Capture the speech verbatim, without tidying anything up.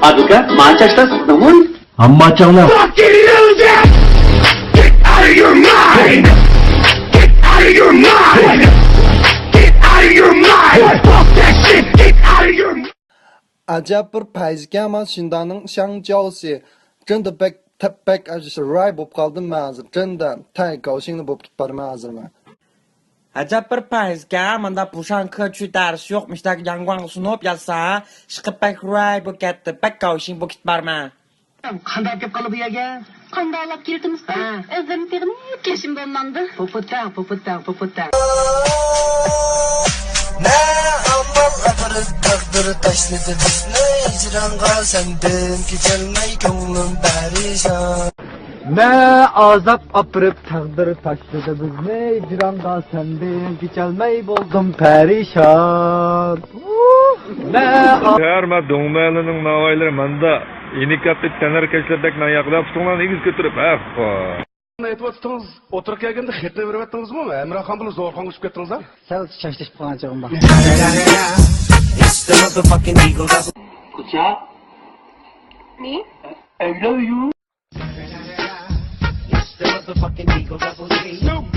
ئادۋوكات، ماڭا چاچتا سىزنىڭمۇ؟ ھامماچاڭلار. Fucking lose it! Get out of your mind! Get out of your mind! Get out of your mind! Fuck that shit! Get out of your mind! ئەجەب بىر پەيزىكەن مانا شىنجاڭنىڭ شياڭجياۋسى. جىندا بەك تەپبەك ئەجىسى راي بولۇپ قالدىم مەن ھازىر. جىندا تەي گاۋشىڭنى بولۇپ كېتىپ بارىمەن ھازىر مەن. ئەجەب بىر پەيزىكەن، ماندا پۇشاڭ كېچۈ دەرسى يوق، مۇشتاق ياڭگۇاڭ سۇنۇپ يازسا، ئىشقىپ بەك راي بولۇپ كەتتى، بەك گاۋشىڭ بولۇپ كېتىپ بارىمەن. قانداق كېلىپ قالدى بۇ يەرگە؟ قانداق ئالاپ كېلىپتىمىزكىن؟ ھە. ئۆزلىرىمنى تېخىمۇ كەشىم بولمامدۇ. پۇپۇتاڭ، پۇپۇتاڭ، پۇپۇتاڭ. نە ئامال ئاپىرىپ تەقدىر تاشلىدى بىزنى ھىجرانغا، سەندىن كېچەلمەي كۆڭلۈم پەرىشان. نە ئازاب ئاپىرىپ تەقدىر تاشلىدى بىزنى ھىجرانغا، سەندىن كېچەلمەي بولدۇم پەرىشان. نە ئا- شەھەر مە دۆڭمەلىنىڭ ناۋايلىرى ماندا ئىنىكاپتەك تەنھەرىكەتچىلەردەك مەن ياقىدا پۇتۇڭلارنى ئېگىز كۆتۈرۈپ، ئەھۋا. ئېيتىۋاتتىڭىز، ئوتتۇرا كەلگەندە خېتىنى بېرىۋەتتىڭىزمۇ؟ ئەمراخان بىلەن زورخانغا چۈشۈپ كەتتىڭىز ھە؟ سەل چاچلىشىپ قالغان چېغىم بار. It's the motherfucking Eagle Double. Kucha? Me? I love you. It's the motherfucking Eagle Double G.